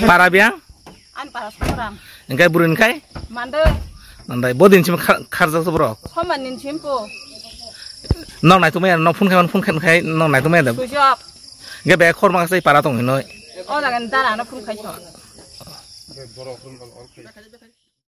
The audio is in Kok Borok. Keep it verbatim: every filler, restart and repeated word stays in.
Para biyang? Ani para Somoram. Engkai burui ni khai? Mande. Mandai, bo din sim khar-, kharjak borok? Soman din sim po. Nok nai tumai, nok phone khai, phone khai, nok nai tumai da. Sujok. Ge be khor ma sai para tong hinoi. O jagan dara no phone khai so.